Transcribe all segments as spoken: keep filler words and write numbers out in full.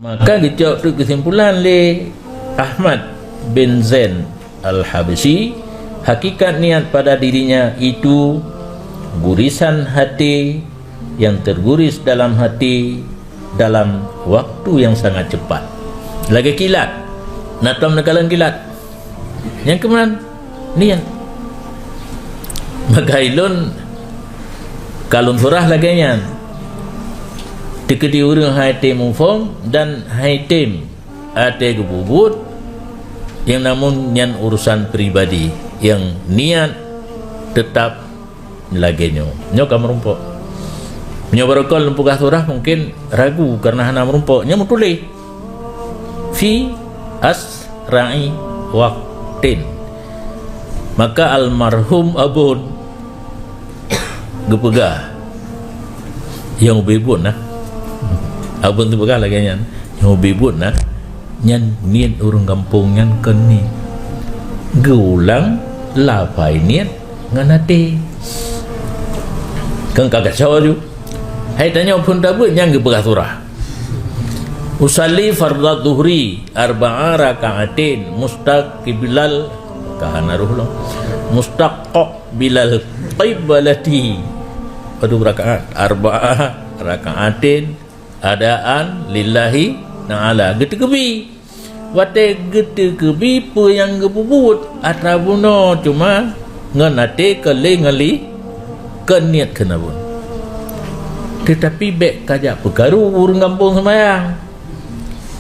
Maka geucok teuk keusimpulan lé Ahmad bin Zain Al-Habsyi, hakikat niat pada dirinya itu gurisan hati yang terguris dalam hati dalam waktu yang sangat cepat. Lagée kilat, na tom neukalon kilat. Nyang keuman niat. Maka ilôn kalon surah lagée nyan. Teukeudi ureuëng hai tem muphom dan hai tem até geububuet, yang namun nyan urusan pribadi, yang niat tetap lagée nyoe. Nyoe ka meurumpok. Nyoe barokon lôn peugah surah mungkin ragu karena hana meurumpok. Nyoe meutuléh. Fi asra'i waqtin. Maka almarhum Abon geupeugah, nyang ubé buet na. Abon teupeugah lagée nyan, nyang ubé buet na. Nyan niet ureuëng gampông nyan kon niet. Geuulang lafai niet ngon até. Kan ka kacau aju. Hai tanyoe phon tabeuet nyang geupeugah surah. Usalli fardhu dhuhri arba'a raka'atin mustaqbilal, ka hana roh lom. Mustaqbilal qiblati. Padum rakaat? Arba'a raka'atin adaan lillahi ta'ala. Geuteukeubi. Watée geuteukeubi peue nyang geupeubuet atra bunoe, cuma ngon até keu lé ngon li-, keu niet keunan bunoe. Teutapi bék kajak peukaru ureuëng gampông seumayang.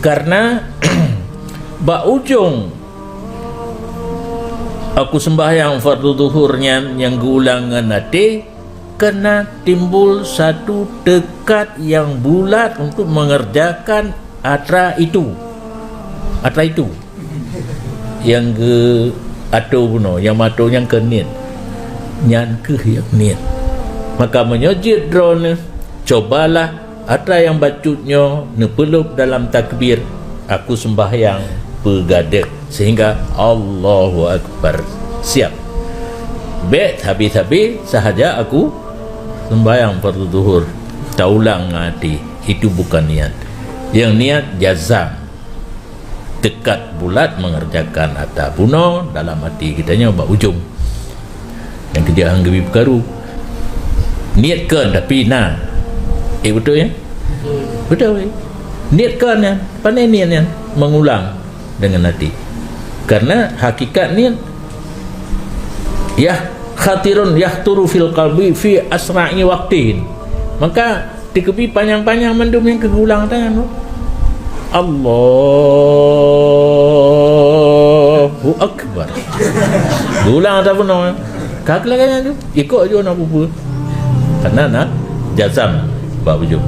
Karena bak ujong aku sembahyang fardu zuhur nyan nyang geuulang ngon até, keunan timbul satu tekad yang bulat untuk mengerjakan atra itu. Atra itu nyang geuatô bunoe, nyang meuatô nyang keu niet. Nyan kheueh nyang niet. Maka meunyoe jeuet droeneueh, cobalah atra nyang bacut nyoe neupeuleueb dalam takbir, aku sembahyang peugadeuh, sehingga Allahu Akbar. Siap. Bék habéh-habéh sahaja aku sembahyang fardu zuhur, taulang ngon até. Itu bukan niat. Nyang niet jazam, tekad bulat mengerjakan atra bunoe dalam até geutanyoe bak ujong. Nyang keujeuet han geubi peukaru. Niet kon, tapi na. Eh, beutôi, ya? Beutôi. Niet kon nyan, pandai niet nyan, mengulang dengan hati. Karena hakikat niet, yah khatirun yahturu fil qalbi fi asra'i waqtin. Maka teukeubi panyang-panyang mandum nyang keu geuulang tangan tu. Allahu Akbar. Geuulang atra bunoe. Ka keu lagée nyan tu. Ikot jih na peue-peue. Karena na jazam bak ujong.